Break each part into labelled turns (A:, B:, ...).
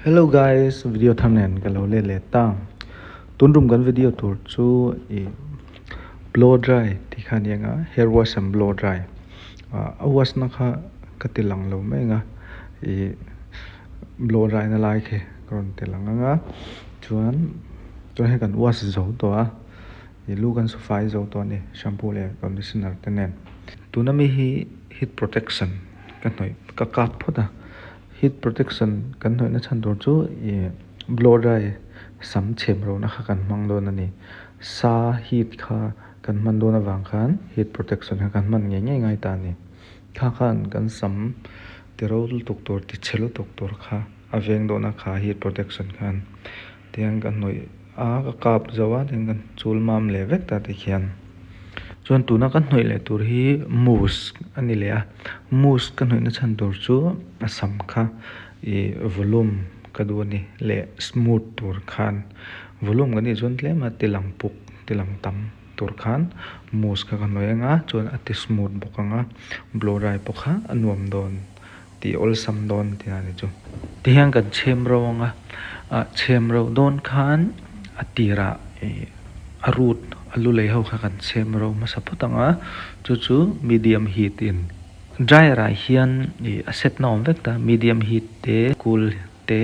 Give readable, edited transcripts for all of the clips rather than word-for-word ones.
A: Hello guys, video thar nen ka lo let leh ta. Tun rum kan video tur chu i blow dry tih kha a ni ang a, hair wash and blow dry. A wash na kha ka ti lang lo mai ang a, i blow dry na lai khi ka rawn ti lang ang a, chuan chuan hei kan wash zo tawh a, i lu kan su fai zo tawh a ni shampoo leh conditioner te nen. Tuna mi hi heat protection ka hnawih ka kap phawt a. Heat protection kan hnawihna chhan tur chu ih blow dry sam chhem lohna kha kan hmang dawn a ni. Sa heat kha kan hman dawn avang khan heat protection kha kan hman ngei ngei ngai ta a ni. Kha khan kan sam ti ro lutuk tur ti chhe lutuk tur kha a veng dawn a kha heat protection khan tiang ka hnawih a ka kap zo a tiang ka chul mam leh vek ta tikhian. Chuan tuna ka hnawih leh tur hi mousse a ni leh a mousse ka hnawih na chhan tur chu a sam kha ih volume ka duh a ni leh smooth tur khan volume kan tih chuan tlem a ti lang puk ti lang tam tur khan mousse kha ka hnawih ang a chuan a ti smooth bawk ang a blow dry pawh kha a nuam dawn tih awlsam dawn tih a ni chu. Tihian kan chhem ro ang a, ah chhem ro dawn khan a tirah ih a root a lu lei ho kha kan chhem ro hmasa phawt ang a, chu chu medium heat in dryer ah hian ih a set na awm vek ta medium heat te cool te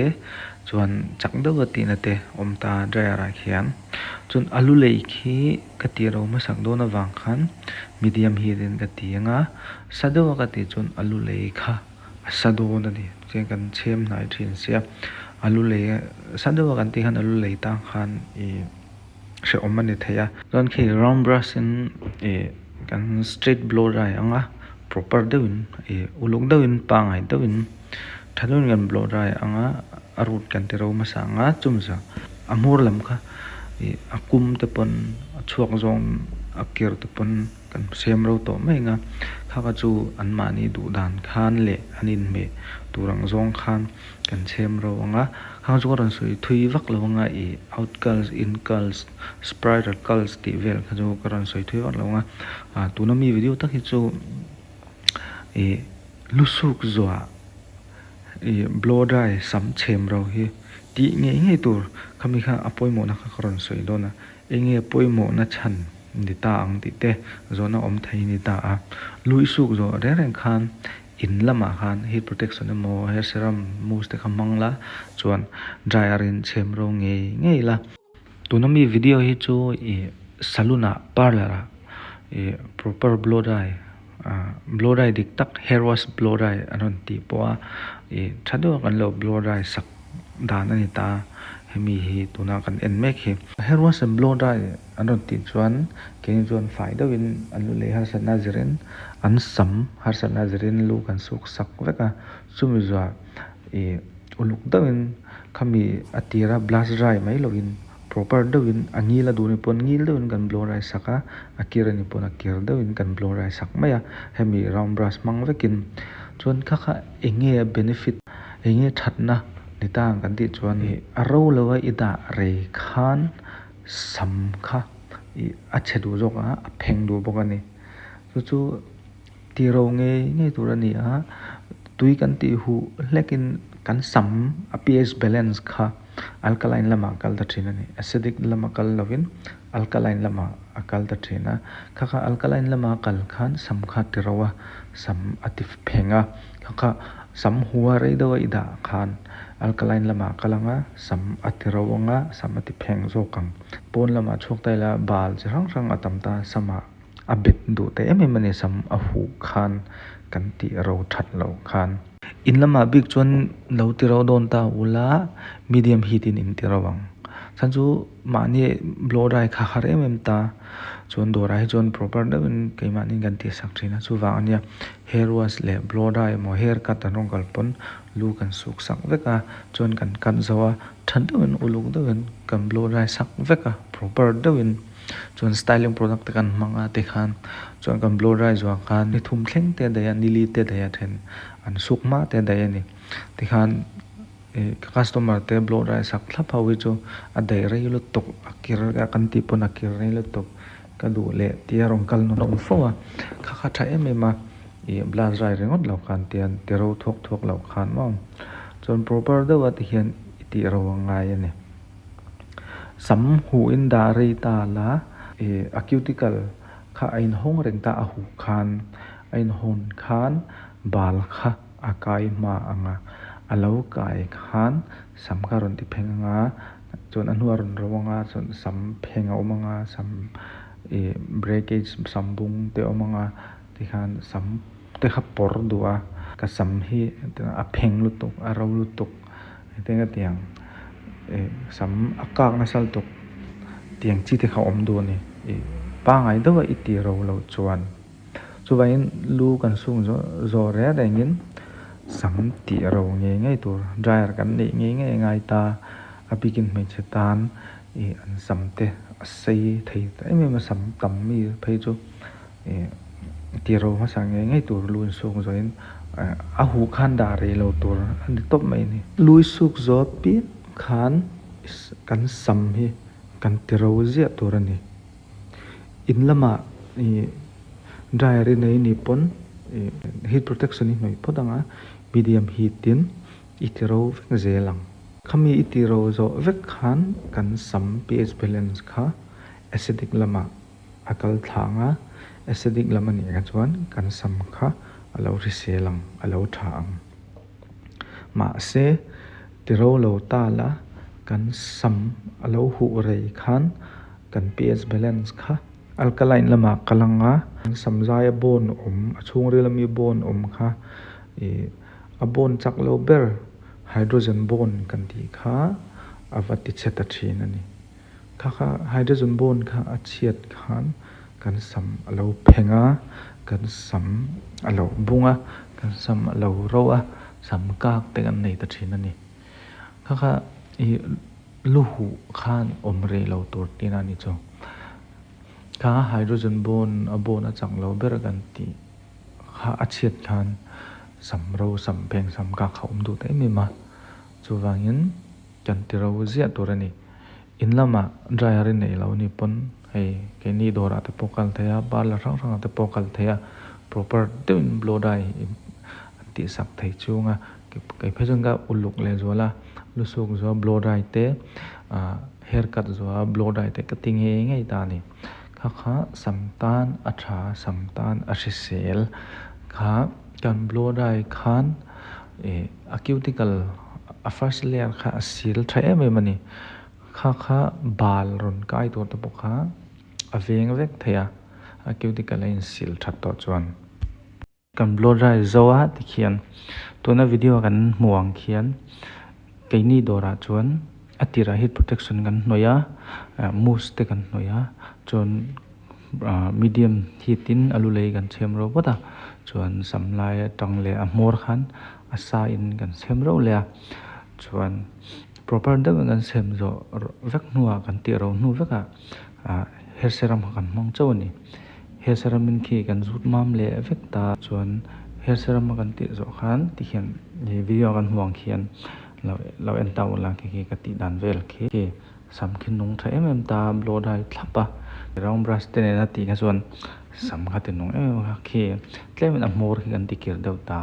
A: chuan chak deuh a tihna te awm ta dryer ah khian chuan a lu lei khi ka tih ro hmasak dawn avang khan medium heat in ka ti ang a sa deuh a ka tih chuan a lu lei kha a sa dawn a ni chuan kan chhem hnai thin sia a lu lei sa deuh a kan tih khan a lu lei tang khan ih hrehawm a ni thei a chuan khi round brush in ih kan straight blow dry ang a proper deuh in ih uluk deuh in pangngai deuh in. Tha deuhin kan blow dry ang a, a root kan ti ro hmasa ang a, chumi zawh a hmur lam kha ih a kum te pawn a chhuak zawng a kir te pawn kan siam ro tawh mai ang a, kha kha chu an mahni duh dan khan leh an inhmeh tur ang zawng khan kan chhem ro ang a, kha chu ka rawn sawi thui vak lo ang a ih out curls in curls spiral curls tih vel kha chu ka rawn sawi thui vak lo ang a, ah tuna mi video tak hi chu ih. Lusuk zuah ih blow dry sam chhem ro hi tih ngei ngei tur khami kha a pawimawhna kha ka rawn sawi dawn a, enge pawimawhna chhan ni ta ang tih te zawhna awm thei ni ta a, luisuk zawh reng reng khan in lamah khan heat protection emaw hair serum mousse te kha hmang la chuan dryer in chhem ro ngei ngei la. Tuna mi video hi chu ih saloon ah parlour ah ih proper blow dry ah blow dry dik tak hair wash blow dry an rawn tih pawh a ih tha deuh a kan lo blow dry sak dan a ni ta a hemi hi tuna kan en mek hi. Hair wash and blow dry an rawn tih chuan keini chuan fai deuhin an lu lei harsatna zirin an sam harsatna zirin lu kan suk sak vek a chumi zuah ih uluk deuhin khami a tira blast dry mai lovin proper deuhin a ngil a duh ni pawn ngil deuhin kan blow dry sak a a kir a nih pawn a kir deuhin kan blow dry sak mai a hemi round brush hmang vekin chuan kha kha eng nge a benefit eng nge thatna ni ta ang kan tih chuan ih a ro lo a i dah rei khan sam kha ih a chhe duh zawk a a pheng duh bawk a ni chu chu. Ti ro ngei ngei tur a ni a, tui kan tih huh hlekin kan sam a pH balance kha alkaline lamah a kal ta thin a ni. Acidic lama kal lovin alkaline lamah a kal ta thin a, kha kha alkaline lama a kal khan sam kha a ti ro a, sam a ti pheng a, kha kha sam hua rei deuh a i dah khan alkaline lamah a kal ang a, sam a ti ro ang a, sam a ti pheng zawk ang. Pawn lamah chhuak ta ila bal chi hrang hrang a tam ta samah. A bet duh teh em em a ni sam a huh khan kan tih ro that loh khan. In lamah bik chuan lo ti ro dawn ta ula medium heat in in ti ro ang. Chhan chu mahni blow dry kha har em em ta chuan dawrah hi chuan proper deuhin keimahni kan tih sak thin a chuvang ania hair wash leh blow dry emaw hair cut an rawn kal pawn lu kan suk sak vek a chuan kan cut zo a tha deuhin uluk deuhin kan blow dry sak vek a proper deuhin. Chuan styling product te kan hmang a tikhan chuan kan blow dry zuah khan ni thum thleng te a daih a nili te a daih a then an suk hma te a daih a ni tikhan ih ka customer te blow dry sak thlap ho hi chu a daih rei lutuk a kir a kan tih pawn a kir rei lutuk ka duh leh tia rawn kal nawn awm fo a kha kha tha em em a ih blast dry ringawt lo khan tian ti ro thuak thuak loh khan maw chuan proper deuh a tihian. tih ro a ngai a ni. Sam huh in dah rei ta la, ih a cuticle kha a inhawng reng ta a huh khan a inhawn khan bal kha a kai hma ang a, a lo kai khan sam kha a rawn ti pheng ang a, chuan a hnuah a rawn ro ang a, chuan sam pheng a awm ang a, sam ih breakage sam bung te a awm ang a tikhan sam te kha pawr duh a, ka sam hi a pheng lutuk a ro lutuk hetiang hetiang ih sam a kak nasa lutuk tiang chi te kha a awm duh a ni ih pangngai deuh a i tih ro loh chuan chuvangin lu kan suk zawh zawh reng rengin sam tih ro ngei ngei tur dryer kan neih ngei ngei a ngai ta a bikin hmeichhe tan ih an sam te a sei thei ta em em a sam tam mi phei chu. Ih ti ro hmasa ngei ngei tur lu insuk zawhin a huh khan dah rei lo tur a ni tawp mai a ni. Lu insuk zawh piah khan kan sam hi kan ti ro ziah tur a ni. In lamah ih dryer i nei ni pawn ih heat protection i hnawih phawt ang a, medium heat in i ti ro vek zel ang. Khami i ti ro zawh vek khan kan sam pH balance kha acidic lamah A kal thlang a, acidic lam a nih kha chuan kan sam kha a lo hrisel ang, a lo tha ang. Mahse, ti ro lo ta la, kan sam a lo huh rei khan kan pH balance kha alkaline lamah kal ang a, kan sam zaia bone awm, a chhungril ami bone awm kha ih a bone chak lo ber hydrogen bond kan tih kha a va ti chhe ta thin a ni. Kha kha hydrogen bond kha a chhiat khan kan sam a lo pheng a, kan sam a lo bung a, kan sam a lo ro a, sam kak te kan nei ta thin a ni. Kha kha ih lu huh khan awm rei lo tur tihna a ni chu. Kha hydrogen bond a bond a chak lo ber kan tih kha a chhiat khan sam ro sam pheng sam kak kha a awm duh ta em em a, chuvangin kan ti ro ziah tur a ni. In lamah dryer i neih loh ni pawn hei keini dawrah te pawh kal thei a, parlour hrang hrangah te pawh kal thei a, proper deuhin blow dry an tih sak thei chung a, kei phei chuan ka uluk leh zual a, lu suk zual blow dry te ah hair cut zual blow dry te ka ti ngei ngei ta a ni. Kha kha sam tan a tha sam tan a hrisel kha kan blow dry khan ih a cuticle a first layer kha a sil tha em em a ni. Kha kha bal rawn kai tur te pawh kha a veng vek thei a, a cuticle a insil that tawh chuan. Kan blow dry zo a tikhian tuna video kan hmuh ang khian keini dawrah chuan a tirah heat protection kan hnawih a, mousse te kan hnawih a chuan medium heat in a lu lei kan chhem reuh phawt a chuan sam lai atang leh a hmawr khan a sa in kan chhem reuh leh a chuan proper deuh in kan chhem zawh vek hnuah kan tih ro hnu vek ah hair serum kha kan hmang chauh a ni hair serum in khi kan zut mam leh vek ta chuan hair serum a kan tih zawh khan tikhian ih video a kan hmuh ang khian lo lo en ta ula khi khi ka tih dan vel khi. Sam khi nung tha em em ta blow dry thlap a round brush te nena tih kha chuan sam kha ti nung em em a khi tlemin a hmawr khi kan ti kir deuh ta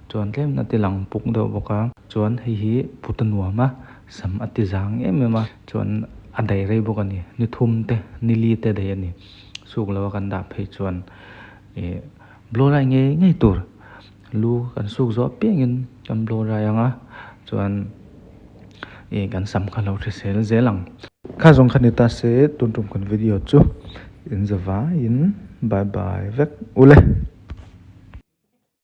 A: chuan tlemin a ti lang puk deuh bawk a chuan hei hi put a nuam a sam a ti zang em em a chuan a daih rei bawk a ni ni thum te ni li te daih a ni suk lo a kan dah phei chuan ih blow dry ngei ngei tur lu kan suk zawh apiangin kan blow dry ang a chuan. Ih kan sam kha lo hrisel zel ang. Kha zawng kha ni ta se tun tum kan video chu in za vaiin bye bye vek ule.